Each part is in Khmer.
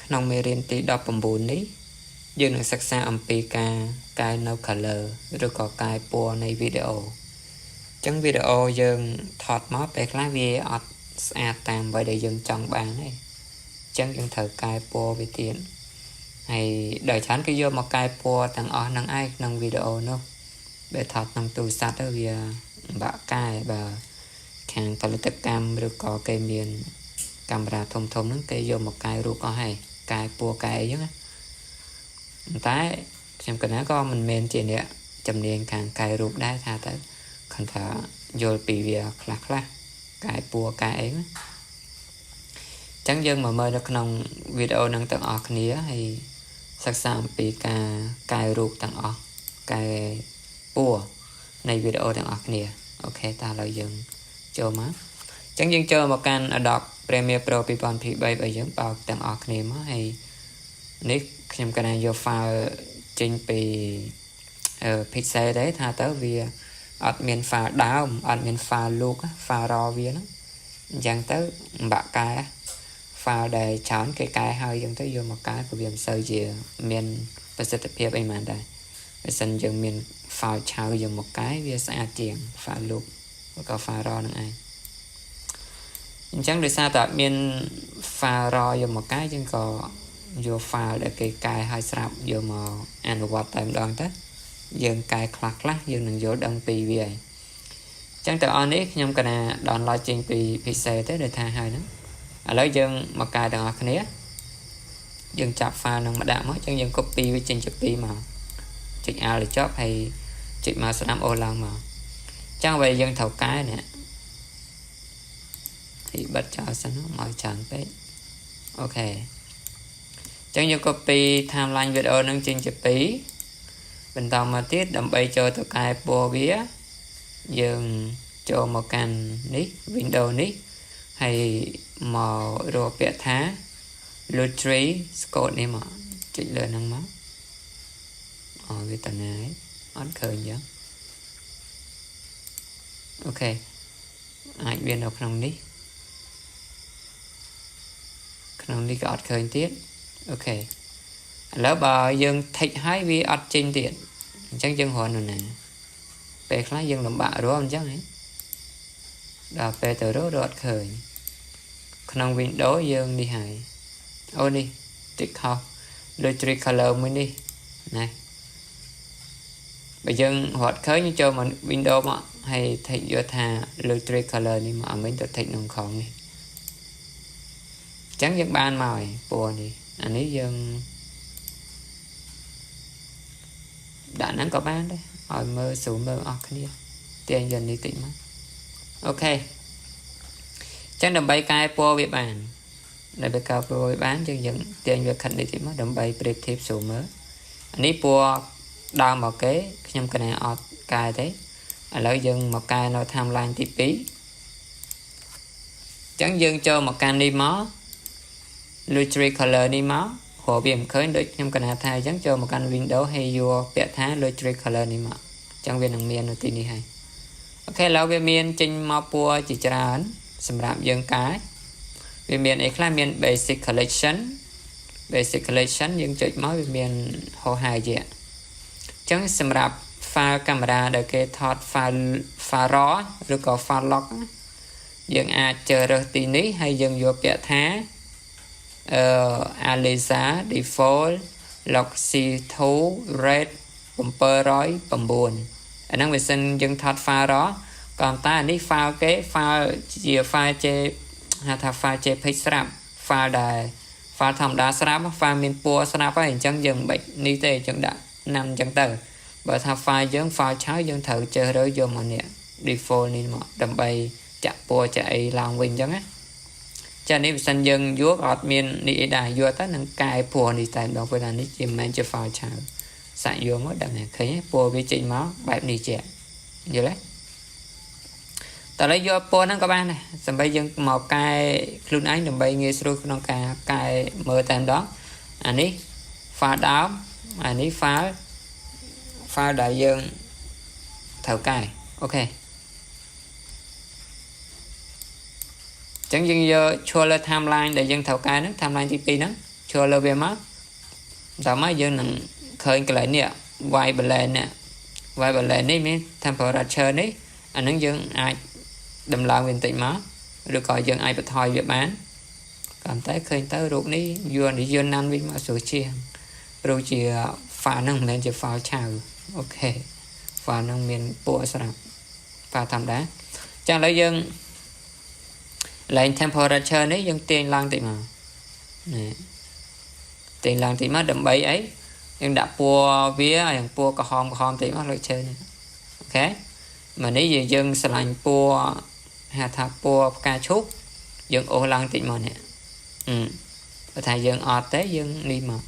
ក្នុងមេរៀនទី19នេះយើងនឹងសិក្សាអំពីការកែនៅ color ឬក៏កែពណ៌នៃវីដេអូអញ្ចឹងវីដេអូយើងថតមកពេលខ្លះវាអត់ស្អាតតាមអ្វីដែលយើងចង់បានទេអញ្ចឹងយើងត្រូវកែពណ៌វាទៀតហើយដោយច្រើនគេយកមកកែពណ៌ទាំងអស់ហ្នឹងឯងក្នុងវីដេអូនោះបើថតក្នុងទូរស័ព្ទទៅវាពិបាកកែបើខាងផលិតកម្មឬក៏គេមានកាមេរ៉ាធំធំហ្នឹងគេយកមកកែរូបអស់ហើយកែពណ៌កែអីចឹងណាតែខ្ញុំកណាក៏មិនមែនជាអ្នកជំនាញខាងកែរូបដែរថាទៅគ្រាន់ថាយល់ពីវាខ្លះខ្លះកែពណ៌កែអីណាចឹងយើងមកមើលនៅក្នុងវីដេអូហ្នឹងទាំងអស់គ្នាហើយសិក្សាអំពីការកែរូបទាំងអស់កែពណ៌នៃវីដេអូទាំងអស់គ្នាOK តោះឥឡូវយើងចូលមកចឹងយើងចូលមកកាន់ Adobe Premiere Pro 2023របស់យើងបើកទាំងអស់គ្នាមកហើយនេះខ្ញុំកណាយក file ចេញពី Pixel ទេថាទៅវាអត់មាន file ដើមអត់មាន file log file raw វាហ្នឹងអញ្ចឹងទៅពិបាកកែ file ដែលច្រើនគេកែហើយអញ្ចឹងទៅយកមកកែក៏វាមិនសូវជាមានប្រសិទ្ធភាពអីហ្មងដែរបើសិនយើងមាន file ឆៅយកមកកែវាស្អាតជាង file log ឬក៏ file raw ហ្នឹងឯងអញ្ចឹងដោយសារតែមាន file raw យកមកកែយើងក៏យក file ដែលគេកែឲ្យស្រាប់យកមកអនុវត្តតែម្ដងទៅយើងកែខ្លះខ្លះយើងនឹងយល់ដឹងពីវាហើយអញ្ចឹងទាំងអស់នេះខ្ញុំកណា download ចេញពី PC ទៅដែលថាហើយហ្នឹងឥឡូវយើងមកកែទាំងអស់គ្នាយើងចាប់ file នឹងមកដាក់មកអញ្ចឹងយើង copy វាចេញជា2មកចុច Alt ឲ្យចប់ហើយចុចមកស្ដាំអូសឡើងមកអញ្ចឹងអ្វីយើងត្រូវកែនេះហើយបិទចោលសិនមកច្រើនពេក OK ចឹងយើង copy timeline វីដេអូនឹងចេញជា2បន្តមកទៀតដើម្បីចូលទៅកែពណ៌វាយើងចូលមកកាន់នេះ window នេះហើយមករកពាក្យថា Lottery Code នេះមកចុចលើហ្នឹងមកអូវាតាណាអត់ឃើញចឹង OK អាចវានៅក្នុងនេះក្នុងនេះក៏អត់ឃើញទៀត OK ឥឡូវបើយើង tick ហើយវាអត់ចេញទៀតអញ្ចឹងយើងរកនៅណាពេលខ្លះយើងលំបាករកអញ្ចឹងហ៎ដល់ពេលទៅរករត់ឃើញក្នុង Windows យើងនេះហើយអូនេះតិចខុស Lottery color មួយនេះណាបើយើងរត់ឃើញចូលមក Windows មកហើយ tick យកថា Lottery color នេះមកអាមិញទៅ tick ក្នុងខងនេះអញ្ចឹងយើងបានមកហើយពណ៌នេះអានេះយើងដាក់ហ្នឹងក៏បានដែរឲ្យមើលស្រួលមើលអស់គ្នាទាញយកនេះតិចមក OK ចឹងដើម្បីកែពណ៌វាបានដើម្បីកែពណ៌វាបានយើងយើងទាញវាខិតនេះតិចមកដើម្បីប្រៀបធៀបស្រួលមើលអានេះពណ៌ដើមមកគេខ្ញុំកណាអត់កែទេឥឡូវយើងមកកែនៅ timeline ទី2ចឹងយើងចូលមកកាន់នេះមក Lottery color នេះមកព្រោះវាមិនឃើញដូចខ្ញុំកណាថាអញ្ចឹងចូលមកកាន់ window ហើយយកពាក្យថា Lottery color នេះមកអញ្ចឹងវានឹងមាននៅទីនេះហើយ OK ឥឡូវវាមានចេញមកពណ៌ជាច្រើនសម្រាប់យើងកែវាមានអីខ្លះមាន basic collection basic collection យើងចុចមកវាមានហោហាយៈអញ្ចឹងសម្រាប់ file កាមេរ៉ាដែលគេថត file raw ឬក៏ file log យើងអាចជ្រើសរើសទីនេះហើយយើងយកពាក្យថាអឺ Alisa default log C2 rate 709អាហ្នឹងវាសិនយើងថត file raw ក៏តែអានេះ file គេ file ជា file J ហៅថា file JPEG ស្រាប់ file ដែល file ធម្មតាស្រាប់ file មានពណ៌ស្រាប់ហើយអញ្ចឹងយើងមិនបាច់នេះទេអញ្ចឹងដាក់ណាំអញ្ចឹងទៅបើថា file យើង file ឆៅយើងត្រូវជ្រើសរើសយកមកនេះ default នេះមកដើម្បីចាក់ពណ៌ចាក់អីឡើងវិញអញ្ចឹងណាចានេះបើសិនយើងយកអត់មាននេះអីដែរយកទៅនឹងកែពណ៌នេះតែម្ដងព្រោះថានេះជាមិនមែនជា file ឆៅសាក់យកមកដឹងឃើញពណ៌វាចេញមកបែបនេះជាយល់ទេតើឥឡូវយកពណ៌ហ្នឹងក៏បានដែរសម្រាប់យើងមកកែខ្លួនឯងដើម្បីងាយស្រួលក្នុងការកែមើលតែម្ដងអានេះ file ដើមអានេះ file ដែលយើងត្រូវកែOK អញ្ចឹងយើងយកឈរលើ timeline ដែលយើងត្រូវកែហ្នឹង timeline ទី2ហ្នឹង ឈរលើវាមកតាមមកយើងនឹងឃើញកន្លែងនេះ white balance នេះ white balance នេះមាន temperature នេះអានឹងយើងអាចដំឡើងវាបន្តិចមកឬក៏យើងអាចបន្ថយវាបានក៏តែឃើញទៅរូបនេះយួននេះយួនណាន់វិញមកស្រួលជាងព្រោះជា file ហ្នឹងមិនមែនជា file ឆៅ OK file ហ្នឹងមានពណ៌ស្រាប់ file ធម្មតាចឹងឥឡូវយើងលែង temperature នេះយើងទាញឡើងតិចមកនេះទាញឡើងតិចមកដើម្បីអីយើងដាក់ពណ៌វាយ៉ាងពណ៌ក្រហមក្រហមតិចមកលើឈើនេះ OK មកនេះយើងស្រឡាញ់ពណ៌ហៅថាពណ៌ផ្កាឈូកយើងអូសឡើងតិចមកនេះអឺបើថាយើងអត់ទេយើងនេះមក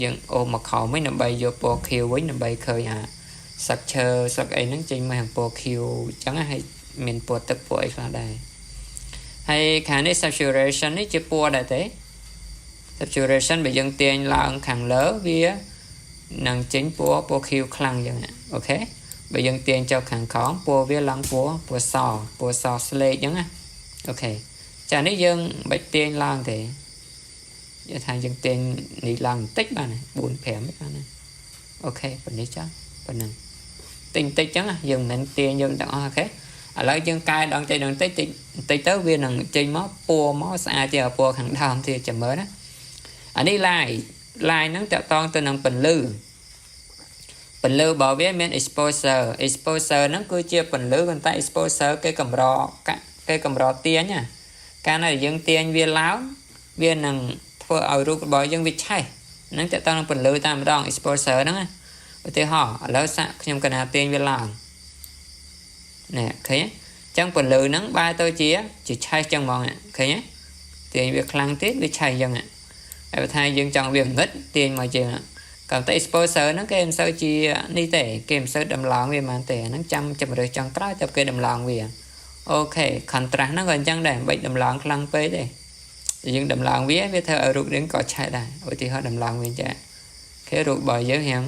យើងអូសមកខោវិញដើម្បីយកពណ៌ខៀវវិញដើម្បីឃើញអាស្លឹកឈើស្លឹកអីហ្នឹងចេញមកខាងពណ៌ខៀវអញ្ចឹងហើយមានពណ៌ទឹកពណ៌អីខ្លះដែរហើយខាងនេះ saturation នេះជាពណ៌ដែរទេ saturation បើយើងទាញឡើងខាងលើវានឹងចេញពណ៌ពណ៌ខៀវខ្លាំងអញ្ចឹង OK បើយើងទាញចុះខាងក្រោមពណ៌វាឡើងពណ៌ពណ៌សពណ៌សស្លេកអញ្ចឹងណា OK ចានេះយើងមិនបាច់ទាញឡើងទេនិយាយថាយើងទាញនេះឡើងបន្តិចបាន4 5បានណា OK ប៉ុណ្នេះចាប៉ុណ្ណឹងតិចតិចចឹងយើងមិនមែនទាញយើងទាំងអស់ OK ឥឡូវយើងកែដងតិចដងតិចតិចតិចទៅវានឹងចេញមកពណ៌មកស្អាតជាងពណ៌ខាងដើមទៀតចាំមើលណាអានេះ light light ហ្នឹងតកតងទៅនឹងពន្លឺពន្លឺរបស់វាមាន exposure exposure ហ្នឹងគឺជាពន្លឺប៉ុន្តែ exposure គេកម្រគេកម្រទាញណាកាលណាយើងទាញវាឡើងវានឹងធ្វើឲ្យរូបរបស់យើងវាឆេះហ្នឹងតើតើនឹងពន្លឺតាមម្ដង exposure ហ្នឹងណាឧទាហរណ៍ឥឡូវសាក់ខ្ញុំកណាទាញវាឡើងនេះឃើញអញ្ចឹងពន្លឺហ្នឹងបែរទៅជាជាឆេះចឹងហ្មងឃើញទេទាញវាខ្លាំងទៀតវាឆេះចឹងហើយបើថាយើងចង់វាងឹតទាញមកជាងក៏តែ exposure ហ្នឹងគេមិនសូវជានេះទេគេមិនសូវដំឡើងវាហ្មងទេហ្នឹងចាំជំរើសចុងក្រោយទៅគេដំឡើងវា OK contrast ហ្នឹងក៏អញ្ចឹងដែរមិនបាច់ដំឡើងខ្លាំងពេកទេយើងដំឡើងវាវាធ្វើឲ្យរូបរាងក៏ឆេះដែរឧទាហរណ៍ដំឡើងវាចាគេរូបរបស់យើងរៀង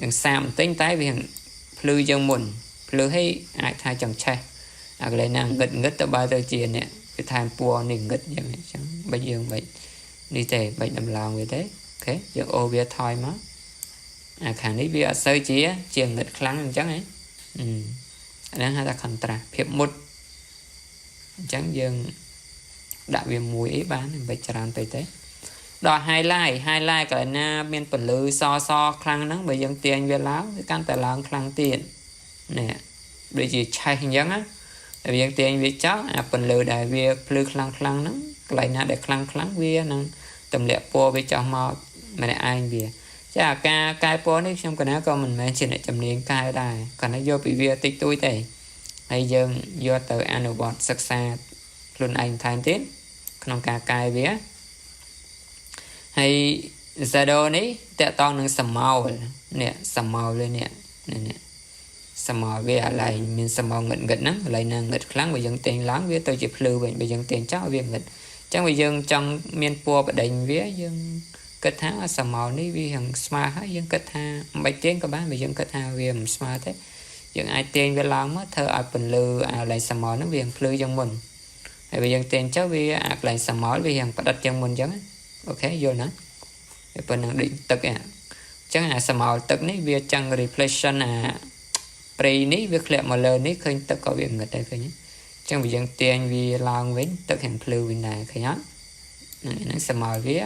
រៀងសាមបន្តិចតែវាភ្លឺជាងមុនភ្លឺឲ្យអាចថាចង់ឆេះអាកន្លែងណាងឹតងឹតទៅបើទៅជានេះវាថែមពណ៌នេះងឹតយ៉ាងអញ្ចឹងបើយើងបាច់នេះទេបាច់ដំឡើងវាទេ OK យើងអូវាថយមកអាខាងនេះវាអត់សូវជាជាងឹតខ្លាំងអញ្ចឹងហ៎អាហ្នឹងហៅថា contrast ភាពមុតអញ្ចឹងយើងដាក់វាមួយអីបានមិនបាច់ច្រើនពេកទេដល់ highlight highlight កន្លែងណាមានពន្លឺសសខ្លាំងហ្នឹងបើយើងទាញវាឡើងវាកាន់តែឡើងខ្លាំងទៀតនេះដូចជាឆេះអញ្ចឹងណាតែយើងទាញវាចោលអាពន្លឺដែលវាភ្លឺខ្លាំងខ្លាំងហ្នឹងកន្លែងណាដែលខ្លាំងខ្លាំងវានឹងទម្លាក់ពណ៌វាចោះមកម្នាក់ឯងវាចាការកែពណ៌នេះខ្ញុំកណាក៏មិនមែនជាអ្នកជំនាញកែដែរគ្រាន់តែយកពីវាតិចតួចទេហើយយើងយកទៅអនុវត្តសិក្សាខ្លួនឯងថែមទៀតក្នុងការកែវាហើយ shadow នេះតកតងនឹងស្រមោលនេះស្រមោលនេះនេះនេះស្រមោលវាអាឡែងមានស្រមោលងឹតងឹតហ្នឹងកន្លែងណាងឹតខ្លាំងបើយើងទាញឡើងវាទៅជាភ្លឺវិញបើយើងទាញចោលវាងឹតអញ្ចឹងបើយើងចង់មានពណ៌បដិញវាយើងគិតថាស្រមោលនេះវារៀងស្មើហើយយើងគិតថាមិនបាច់ទាញក៏បានបើយើងគិតថាវាមិនស្មើទេយើងអាចទាញវាឡើងមកធ្វើឲ្យពន្លឺអាកន្លែងស្រមោលហ្នឹងវាភ្លឺជាងមុនហើយបើយើងទាញចុះវាអាកន្លែងស្រមោលវារៀងផ្ដិតជាងមុនអញ្ចឹង OK យល់ណាវាប៉ុណ្ណឹងដូចទឹកអញ្ចឹងអាស្រមោលទឹកនេះវាចាំង reflection អាព្រៃនេះវាធ្លាក់មកលើនេះឃើញទឹកក៏វាងឹតដែរឃើញអញ្ចឹងបើយើងទាញវាឡើងវិញទឹករៀងភ្លឺវិញដែរឃើញអត់ហ្នឹងហ្នឹងស្រមោលវា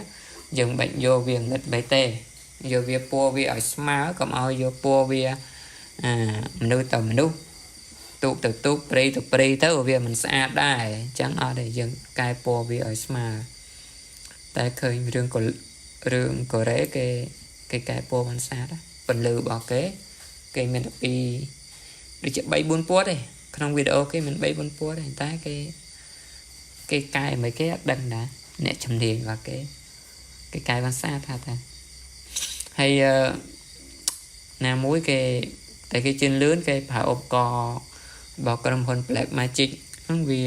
យើងបាច់យកវាងឹតបីទេយកវាពណ៌វាឲ្យស្មើកុំឲ្យយកពណ៌វាអាមនុស្សទៅមនុស្សទូកទៅទូកព្រៃទៅព្រៃទៅវាមិនស្អាតដែរអញ្ចឹងអត់ទេយើងកែពណ៌វាឲ្យស្មើតែឃើញរឿងរឿងកូរ៉េគេគេកែពណ៌បានស្អាតពន្លឺរបស់គេគេមានតែពីរដូចជា3 4ពណ៌ទេក្នុងវីដេអូគេមាន3 4ពណ៌ទេតែគេគេកែមិនគេអត់ដឹងដែរអ្នកជំនាញរបស់គេគេកែបានស្អាតថាតាហើយណាមួយគេតែគេជឿនលឿនគេប្រើឧបករណ៍របស់ក្រុមហ៊ុន Black Magic ហ្នឹងវា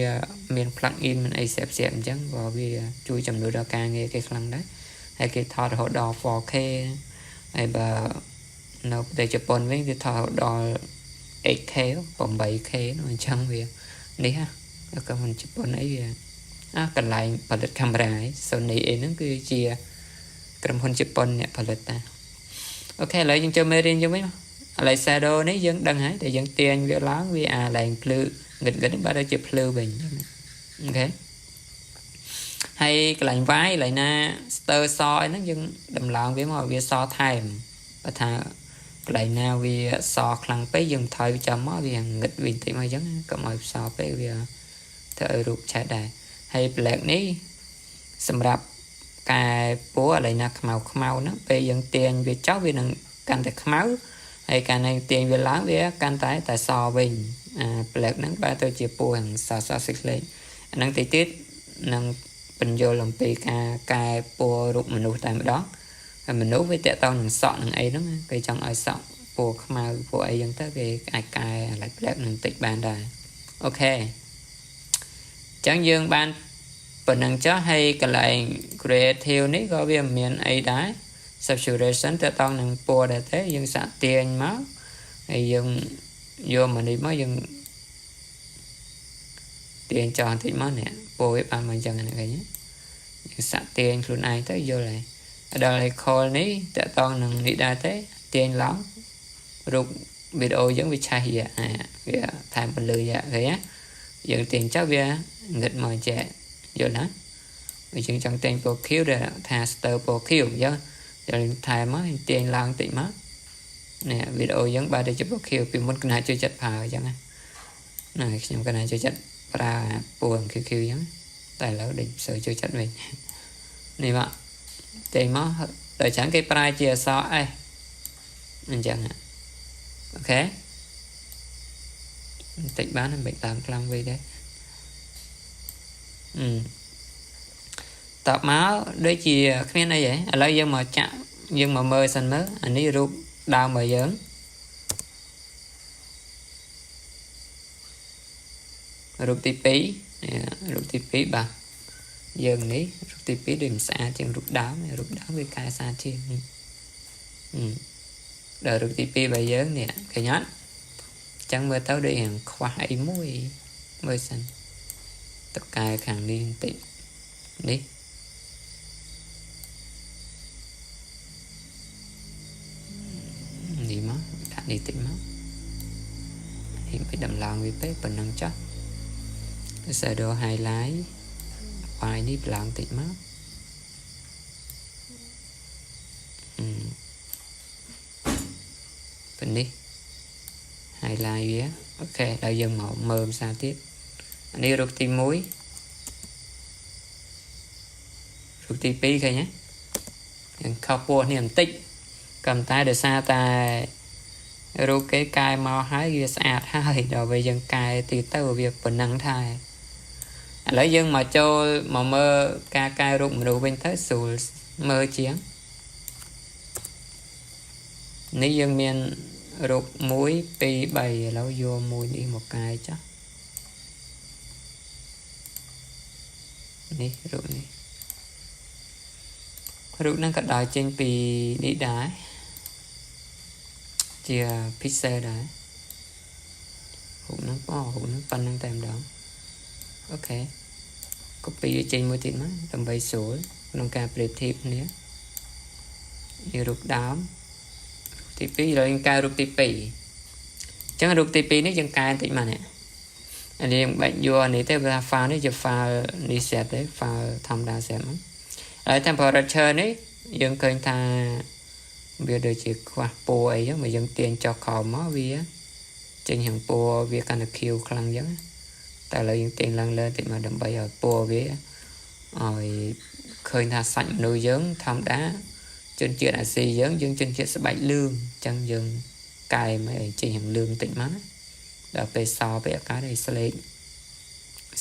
មាន plug in មានអីស្រាប់ស្រាប់អញ្ចឹងក៏វាជួយជំនួយដល់ការងារគេខ្លាំងដែរហើយគេថតរហូតដល់ 4K ហើយបើនៅប្រទេសជប៉ុនវិញគេថតរហូតដល់ 8K 8K នោះអញ្ចឹងវានេះហ่ะក៏មិនជប៉ុនអីវា អាកន្លែងផលិតកាមេរ៉ា Sony អីហ្នឹងគឺជាក្រុមហ៊ុនជប៉ុនអ្នកផលិតតាOK ឥឡូវយើងចូលមេរៀនយើងវិញឥឡូវ shadow នេះយើងដឹងហើយតែយើងទាញវាឡើងវាអាឡើងភ្លឺងឹតងឹតនេះបាត់ទៅជាភ្លឺវិញ OK ហើយកន្លែង white កន្លែងណាស្ទើសអីហ្នឹងយើងដំឡើងវាមកឲ្យវាសថែមបើថាកន្លែងណាវាសខ្លាំងពេកយើងថយវាចាំមកវាងឹតវិញតិចមកអញ្ចឹងកុំឲ្យសពេកវាធ្វើឲ្យរូបឆេះដែរហើយ black នេះសម្រាប់កែពណ៌កន្លែងណាខ្មៅខ្មៅហ្នឹងពេលយើងទាញវាចុះវានឹងកាន់តែខ្មៅហើយកាលណាទាញវាឡើងវាកាន់តែតែសវិញអា black ហ្នឹងបែរទៅជាពណ៌ហ្នឹងសសសិក្លេកអាហ្នឹងតិចទៀតនឹងបញ្យល់អំពីការកែពណ៌រូបមនុស្សតែម្ដងហើយមនុស្សវាតកតងនឹងសក់នឹងអីហ្នឹងគេចង់ឲ្យសក់ពណ៌ខ្មៅពណ៌អីចឹងទៅគេអាចកែអាឡិច black នឹងតិចបានដែរ OK ចឹងយើងបានប៉ុណ្ណឹងចុះហើយកន្លែង creative នេះក៏វាមិនមានអីដែរ saturation តកតងនឹងពណ៌ដែរទេយើងសាក់ទាញមកហើយយើងយកមកនេះមកយើងទាញចោលបន្តិចមកនេះពណ៌វាបានមកអញ្ចឹងហ្នឹងឃើញយើងសាក់ទាញខ្លួនឯងទៅយល់ហើយដល់ឲ្យ call នេះតកតងនឹងនេះដែរទេទាញឡើងរូបវីដេអូយើងវាឆេះយ៉ាវាថែមពន្លឺយ៉ាឃើញណាយើងទាញចុះវាងឹតមកចែកយល់ណាវាយើងចង់ទាញពណ៌ខៀវដែលថាស្ទើពណ៌ខៀវអញ្ចឹងយើងថែមមកទាញឡើងតិចមកនេះវីដេអូយើងបែរទៅជាពណ៌ខៀវពីមុនកណាជួយចិត្តប្រើអញ្ចឹងណាខ្ញុំកណាជួយចិត្តប្រើពណ៌ខៀវខៀវអញ្ចឹងតែឥឡូវដូចសូវជួយចិត្តវិញនេះមកទាញមកដល់ចឹងគេប្រើជាអក្សរ S អញ្ចឹង OK បន្តិចបានមិនតាមខ្លាំងវិញទេអឺតបមកដូចជាគ្មានអីហ៎ឥឡូវយើងមកចាក់យើងមកមើលសិនមើលអានេះរូបដើមរបស់យើងរូបទី2រូបទី2បាទយើងនេះរូបទី2ដូចមិនស្អាតជាងរូបដើមរូបដើមវាកែស្អាតជាងដល់រូបទី2របស់យើងនេះឃើញអត់ចឹងមើលទៅដូចរៀងខ្វះអីមួយមើលសិនតកែខាងនេះបន្តិចនេះនេះមកដាក់នេះតិចមកនេះបិទដំឡើងវាពេកប៉ុណ្ណឹងចុះ shadow highlight white នេះឡើងតិចមកអឺប៉ុណ្នេះ highlight វា OK ដល់យើងមកមើលភាសាទៀតអានេះរូបទី1រូបទី2ឃើញទេយើងខុសពណ៌នេះបន្តិចក៏តែដោយសារតែរូបគេកែមកហើយវាស្អាតហើយដល់ពេលយើងកែទៀតទៅវាប៉ុណ្ណឹងថាឥឡូវយើងមកចូលមកមើលការកែរូបមនុស្សវិញទៅស្រួលមើលជាងនេះយើងមានរូប1 2 3ឥឡូវយកមួយនេះមកកែចុះនេះរូបនេះរូបហ្នឹងក៏ដើរចេញពីនេះដែរជា pixel ដែររូបហ្នឹងអូរូបហ្នឹងប៉ុណ្្នឹងតែម្ដង OK copy វាចេញមួយទៀតមកដើម្បីស្រួលក្នុងការប្រៀបធៀបគ្នានេះរូបដើមទី2เราយើងកែរូបទី2អញ្ចឹងរូបទី2នេះយើងកែបន្តិចមកនេះអានេះយើងបាច់យកអានេះទេព្រោះថា file នេះជា file នេះ set ទេ file ធម្មតា set ហ្នឹងហើយ temperature នេះយើងឃើញថាវាដូចជាខ្វះពណ៌អីចឹងមកយើងទាញចុះក្រោមមកវាចេញខាងពណ៌វាកាន់តែខៀវខ្លាំងចឹងតែឥឡូវយើងទាញឡើងលើតិចមកដើម្បីឲ្យពណ៌វាឲ្យឃើញថាសាច់មនុស្សយើងធម្មតាជនជាតិអាស៊ីយើងយើងជនជាតិស្បែកលឿងអញ្ចឹងយើងកែមកឲ្យចេញខាងលឿងតិចមកណាដល់ពេលសពេលអាកាសឲ្យស្លេក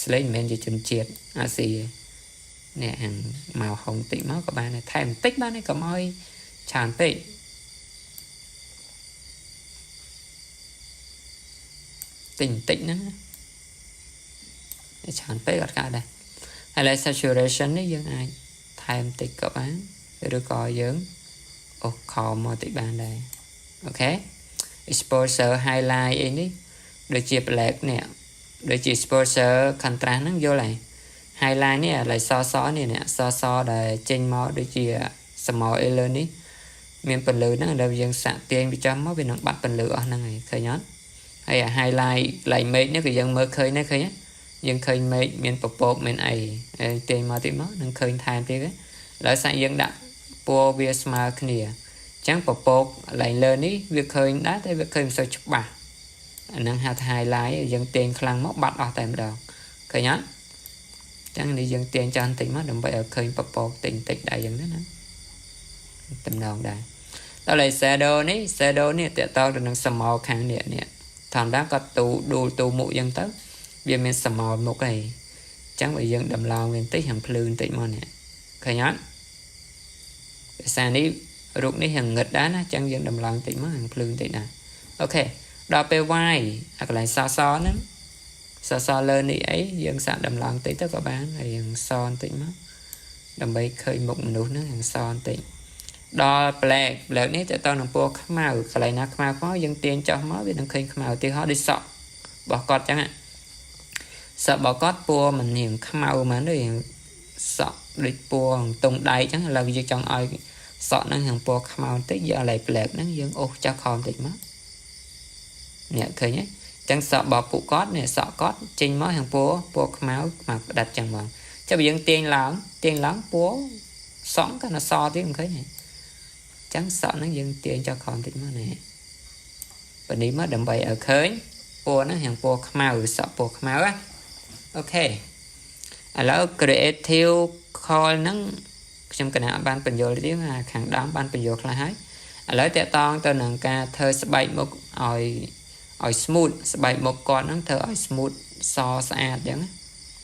ស្លេកមិនមែនជាជនជាតិអាស៊ីទេនេះហាងមកហុងតិចមកក៏បានដែរថែមបន្តិចបានដែរកុំឲ្យច្រើនពេកតិចបន្តិចហ្នឹងច្រើនពេកអត់កើតដែរហើយឡើយ saturation នេះយើងអាចថែមតិចក៏បានឬក៏យើងអូសខោមកតិចបានដែរ OK exposure highlight អីនេះដូចជា black នេះដូចជា exposure contrast ហ្នឹងយល់ហើយ Highlight នេះអាឡៃសសនេះនេះសសដែលចេញមកដូចជាសមោអីលើនេះមានពន្លឺហ្នឹងដល់យើងសាក់ទាញវាចំមកវានឹងបាត់ពន្លឺអស់ហ្នឹងហើយឃើញអត់ហើយអា highlight កន្លែងមេឃនេះក៏យើងមើលឃើញដែរឃើញយើងឃើញមេឃមានពពកមានអីហើយទាញមកទៀតមកនឹងឃើញថែមទៀតឥឡូវសាក់យើងដាក់ពណ៌វាស្មើគ្នាអញ្ចឹងពពកកន្លែងលើនេះវាឃើញដែរតែវាឃើញមិនសូវច្បាស់អាហ្នឹងហៅថា highlight យើងទាញខ្លាំងមកបាត់អស់តែម្ដងឃើញអត់ចឹងនេះយើងទាញចាស់បន្តិចមកដើម្បីឲ្យឃើញពពកតិចតិចដែរយ៉ាងហ្នឹងណាតំណងដែរដល់ហើយ shadow នេះ shadow នេះតកតទៅនឹងសមោខាងនេះនេះធម្មតាគាត់ទូដួលទូមុខយ៉ាងទៅវាមានសមោមុខហើយអញ្ចឹងបើយើងដំឡើងវាបន្តិចហាងភ្លឺបន្តិចមកនេះឃើញអត់ភាសានេះរូបនេះហាងងឹតដែរណាអញ្ចឹងយើងដំឡើងបន្តិចមកហាងភ្លឺបន្តិចដែរ OK ដល់ពេល white អាកន្លែងសសហ្នឹងសសលើនេះអីយើងសាកដំឡើងតិចទៅក៏បានហើយយើងសបន្តិចមកដើម្បីឃើញមុខមនុស្សហ្នឹងយ៉ាងសបន្តិចដល់ black black នេះតើតនឹងពណ៌ខ្មៅកន្លែងណាខ្មៅខ្មៅយើងទាញចោះមកវានឹងឃើញខ្មៅឧទាហរណ៍ដូចសក់របស់គាត់ចឹងសក់របស់គាត់ពណ៌មិនរៀងខ្មៅហ្មងដូចសក់ដូចពណ៌តុងដែកចឹងឥឡូវយើងចង់ឲ្យសក់ហ្នឹងរៀងពណ៌ខ្មៅបន្តិចយកឲ្យ black ហ្នឹងយើងអូសចោះខោបន្តិចមកនេះឃើញទេចឹងសក់របស់ពួកគាត់នេះសក់គាត់ចេញមកខាងពណ៌ពណ៌ខ្មៅខ្មៅផ្ដិតចឹងហ្មងចាំបើយើងទាញឡើងទាញឡើងពណ៌សក់កាន់តែសទៀតមិនឃើញទេចឹងសក់ហ្នឹងយើងទាញចោលខោបន្តិចមកនេះប៉នេះមកដើម្បីឲ្យឃើញពណ៌ហ្នឹងខាងពណ៌ខ្មៅសក់ពណ៌ខ្មៅណា OK ឥឡូវ creative call ហ្នឹងខ្ញុំកណាបានបញ្យល់ទៀតខាងដើមបានបញ្យល់ខ្លះហើយឥឡូវតកតងទៅនឹងការធ្វើស្បែកមុខឲ្យឲ្យ smooth ស្បែកមុខគាត់ហ្នឹងធ្វើឲ្យ smooth សស្អាតអញ្ចឹង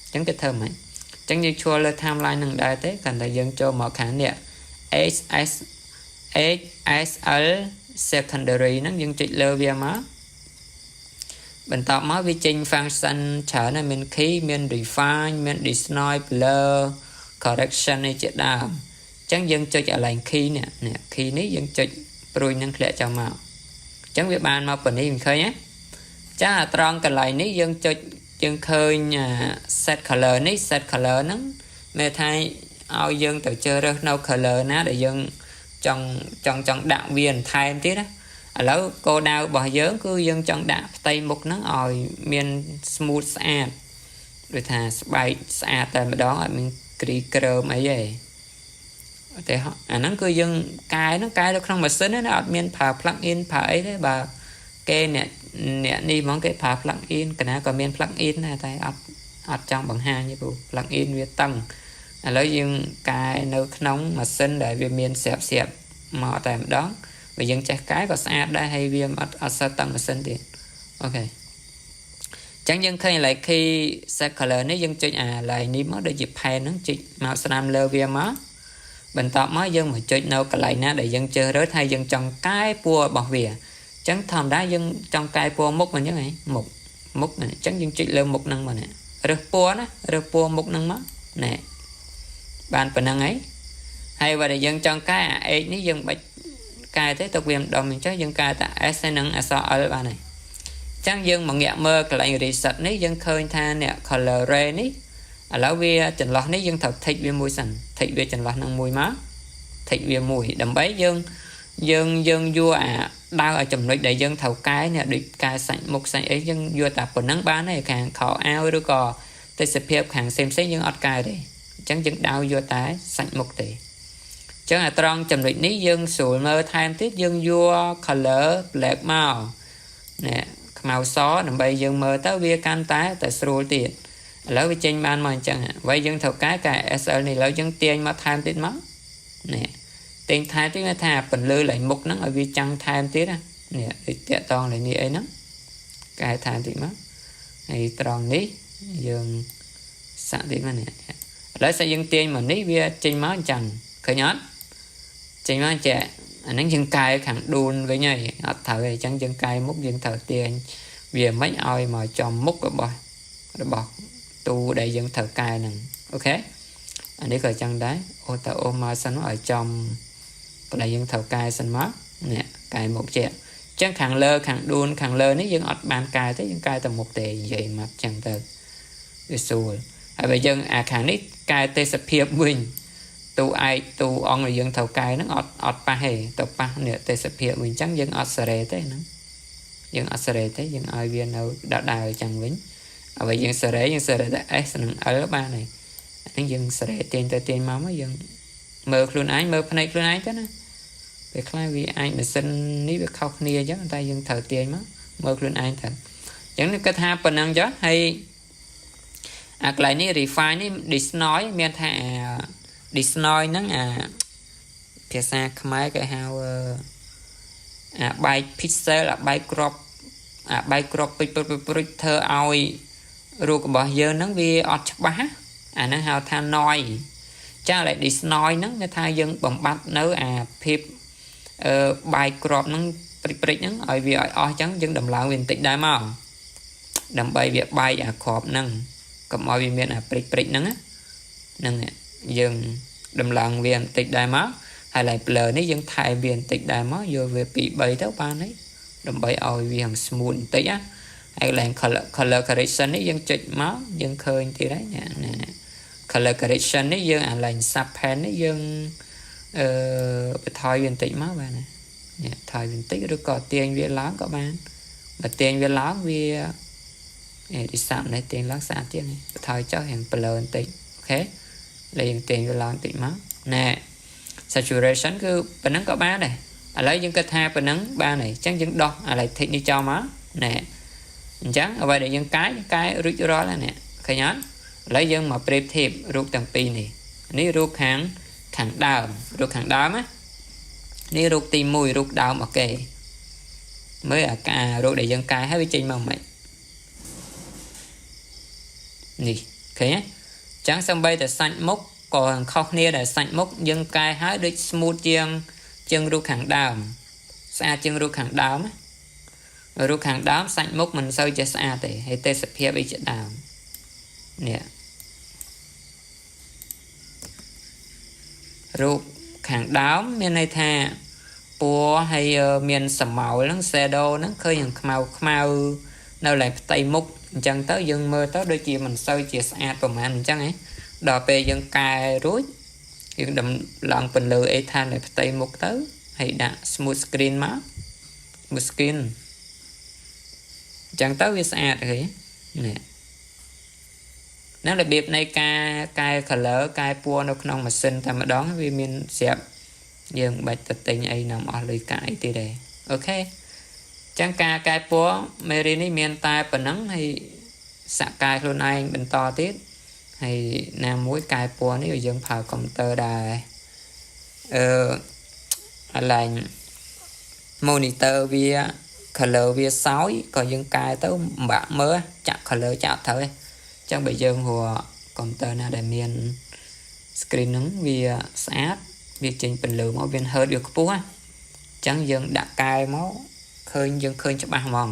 អញ្ចឹងគេធ្វើម៉េចអញ្ចឹងយើងឈរលើ timeline នឹងដែរទេគ្រាន់តែយើងចូលមកខាងនេះ HSL secondary ហ្នឹងយើងចុចលើវាមកបន្ទាប់មកវាចេញ function ច្រើនណាស់មាន key មាន refine មាន denoise blur correction នេះជាដើមអញ្ចឹងយើងចុចកន្លែង key នេះនេះ key នេះយើងចុចព្រួយនឹងធ្លាក់ចោលមកអញ្ចឹងវាបានមកប៉ុណ្នេះមិនឃើញទេចាត្រង់កន្លែងនេះយើងចុចយើងឃើញ set color នេះ set color ហ្នឹងមានថាឲ្យយើងទៅជ្រើសរើសនៅ color ណាដែលយើងចង់ចង់ចង់ដាក់វាបន្ថែមទៀតណាឥឡូវគោលដៅរបស់យើងគឺយើងចង់ដាក់ផ្ទៃមុខហ្នឹងឲ្យមាន smooth ស្អាតដូចថាស្បែកស្អាតតែម្ដងអត់មានគ្រីក្រើមអីទេតែអាហ្នឹងគឺយើងកែហ្នឹងកែនៅក្នុងម៉ាស៊ីនណាអត់មានប្រើ plug in ប្រើអីទេបើគេអ្នកអ្នកនេះហ្មងគេប្រើ plug in កណាក៏មាន plug in ដែរតែអត់អត់ចង់បង្ហាញទេព្រោះ plug in វាតឹងឥឡូវយើងកែនៅក្នុងម៉ាស៊ីនដែលវាមានស្រាប់ស្រាប់មកតែម្ដងបើយើងចេះកែក៏ស្អាតដែរហើយវាអត់អត់សូវតឹងម៉ាស៊ីនទៀត OK ចឹងយើងឃើញកន្លែង key set color នេះយើងចុចអាឡែងនេះមកដូចជា pen ហ្នឹងចុចមកស្ដាំលើវាមកបន្ទាប់មកយើងមកចុចនៅកន្លែងណាដែលយើងជ្រើសរើសថាយើងចង់កែពណ៌របស់វាអញ្ចឹងធម្មតាយើងចង់កែពណ៌មុខមកអញ្ចឹងហ៎មុខមុខអញ្ចឹងយើងចុចលើមុខហ្នឹងមកនេះរើសពណ៌ណារើសពណ៌មុខហ្នឹងមកណែបានប៉ុណ្្នឹងហើយហើយបើដែលយើងចង់កែអា H នេះយើងបាច់កែទេទុកវាម្ដុំអញ្ចឹងយើងកែតែ S ហើយនិងអក្សរ L បានហើយចឹងយើងមកងាកមើលកន្លែង reset នេះយើងឃើញថាអ្នក color range នេះឥឡូវវាចន្លោះនេះយើងត្រូវ tick វាមួយសិន tick វាចន្លោះនឹងមួយមក tick វាមួយដើម្បីយើងយើងយើងយកអាដាវឲ្យចំណុចដែលយើងត្រូវកែនេះដូចកែសាច់មុខសាច់អីយើងយកតែប៉ុណ្ណឹងបានហើយខាងខោអាវឬក៏ទេសភាពខាងផ្សេងផ្សេងយើងអត់កែទេអញ្ចឹងយើងដាវយកតែសាច់មុខទេចឹងអាត្រង់ចំណុចនេះយើងស្រួលមើលថែមទៀតយើងយក color black មកនេះខ្មៅសដើម្បីយើងមើលទៅវាកាន់តែតែស្រួលទៀតឥឡូវវាចេញបានមកអញ្ចឹងអ្វីយើងត្រូវកែកែ SL នេះឥឡូវយើងទាញមកថែមទៀតមកនេះទាញថែមទៀតវាថាពន្លឺឡើងមុខហ្នឹងឲ្យវាចាំងថែមទៀតណានេះដូចតាក់តងឡើងនេះអីហ្នឹងកែថែមទៀតមកហើយត្រង់នេះយើងសាក់ទៀតមកនេះឥឡូវសាក់យើងទាញមកនេះវាចេញមកអញ្ចឹងឃើញអត់ចេញមកចេះអាហ្នឹងយើងកែខាងដួនវិញហើយអត់ត្រូវទេអញ្ចឹងយើងកែមុខយើងត្រូវទាញវាមិនឲ្យមកចំមុខរបស់របស់ទូដែលយើងត្រូវកែហ្នឹង OK អានេះក៏អញ្ចឹងដែរអូតើអូមកសិនឲ្យចំកន្លែងយើងត្រូវកែសិនមកនេះកែមុខជាអញ្ចឹងខាងលើខាងដួនខាងលើនេះយើងអត់បានកែទេយើងកែតែមុខទេនិយាយមកអញ្ចឹងទៅវាស្រួល ហើយបើយើងអាខាងនេះកែទេសភាពវិញតួឯកតួអង្គដែលយើងត្រូវកែហ្នឹងអត់អត់ប៉ះទេទៅប៉ះនេះទេសភាពវិញអញ្ចឹងយើងអត់សេរីទេហ្នឹងយើងអត់សេរីទេយើងឲ្យវានៅដដែលអញ្ចឹងវិញអ្វីយើងសេរីយើងសេរីតែ S និង L បានហើយហ្នឹងយើងសេរីទាញទៅទាញមកមកយើងមើលខ្លួនឯងមើលភ្នែកខ្លួនឯងទៅណាពេលខ្លះវាអាចម៉ាស៊ីននេះវាខុសគ្នាអញ្ចឹងតែយើងត្រូវទាញមកមើលខ្លួនឯងទៅអញ្ចឹងគិតថាប៉ុណ្ណឹងចុះហើយអាកន្លែងនេះ refine នេះ denoise មានថាអា denoise ហ្នឹងអាភាសាខ្មែរគេហៅអាបែក pixel អាបែកក្របអាបែកក្របពេជ្រព្រុចធ្វើឲ្យរូបរបស់យើងហ្នឹងវាអត់ច្បាស់អាហ្នឹងហៅថា noise ចាឡើយ denoise ហ្នឹងគេថាយើងបំបត្តិនៅអាភាពអឺបែកក្របហ្នឹងព្រិចព្រិចហ្នឹងឲ្យវាឲ្យអស់អញ្ចឹងយើងដំឡើងវាបន្តិចដែរមកដើម្បីវាបែកអាក្របហ្នឹងកុំឲ្យវាមានអាព្រិចព្រិចហ្នឹងហ្នឹងយើងដំឡើងវាបន្តិចដែរមកហើយឡើយ blur នេះយើងថែមវាបន្តិចដែរមកយកវា2 3ទៅបានហើយដើម្បីឲ្យវា smooth បន្តិចណាហើយកន្លែង color correction នេះយើងចុចមកយើងឃើញទៀតហើយណាណា color correction នេះយើងអាឡែង sharpen នេះយើងអឺបន្ថយវាបន្តិចមកបាទណានេះថយវាបន្តិចឬក៏ទាញវាឡើងក៏បានបើទាញវាឡើងវាអេរីសាប់នេះទាញឡើងស្អាតជាងបន្ថយចុះរៀង blur បន្តិច OK លេងទាញវាឡើងបន្តិចមកណែ saturation គឺប៉ុណ្ណឹងក៏បានដែរឥឡូវយើងគិតថាប៉ុណ្ណឹងបានហើយអញ្ចឹងយើងដោះអាឡៃ tick នេះចោលមកណែអញ្ចឹងអ្វីដែលយើងកែកែរួចរាល់ហើយនេះឃើញអត់ឥឡូវយើងមកប្រៀបធៀបរូបទាំងពីរនេះនេះរូបខាងខាងដើមរូបខាងដើមណានេះរូបទី1រូបដើម OK មើលអាការរូបដែលយើងកែហើយវាចេញមកមិននេះឃើញទេចឹងសំបីតែសាច់មុខក៏ខុសគ្នាដែរសាច់មុខយើងកែហើយដូច smooth ជាងជាងរូបខាងដើមស្អាតជាងរូបខាងដើមរូបខាងដើមសាច់មុខមិនសូវជាស្អាតទេហើយទេសភាពអីជាដើមនេះរូបខាងដើមមានន័យថាពណ៌ហើយមានសមោលហ្នឹង shadow ហ្នឹងឃើញយ៉ាងខ្មៅខ្មៅនៅឡើងផ្ទៃមុខអញ្ចឹងទៅយើងមើលទៅដូចជាមិនសូវជាស្អាតប្រហែលអញ្ចឹងហ៎ដល់ពេលយើងកែរួចយើងដំឡើងពន្លឺអេថានៅផ្ទៃមុខទៅហើយដាក់ smooth screen មក smooth screen អញ្ចឹងទៅវាស្អាតឃើញនេះហ្នឹងរបៀបនៃការកែ color កែពណ៌នៅក្នុងម៉ាស៊ីនតែម្ដងវាមានស្រាប់យើងបាច់ទៅទិញអីនាំអស់លុយកាក់អីទៀតទេ OK ចឹងការកែពណ៌មេរៀននេះមានតែប៉ុណ្ណឹងហើយសាក់កែខ្លួនឯងបន្តទៀតហើយណាមួយកែពណ៌នេះយើងប្រើកុំព្យូទ័រដែរអឺអាឡែង monitor វា color វាសោយក៏យើងកែទៅពិបាកមើលចាក់ color ចាក់ត្រូវឯងចឹងបើយើងរកកុំព្យូទ័រណាដែលមាន screen ហ្នឹងវាស្អាតវាចេញពន្លឺមកវា hertz វាខ្ពស់ណាចឹងយើងដាក់កែមកឃើញយើងឃើញច្បាស់ហ្មង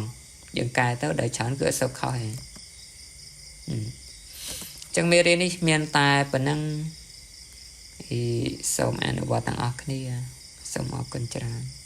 យើងកែទៅដល់ច្រើនគឺអត់សូវខុសទេចឹងមេរៀននេះមានតែប៉ុណ្ណឹងអីសូមអនុវត្តទាំងអស់គ្នាសូមអរគុណច្រើន។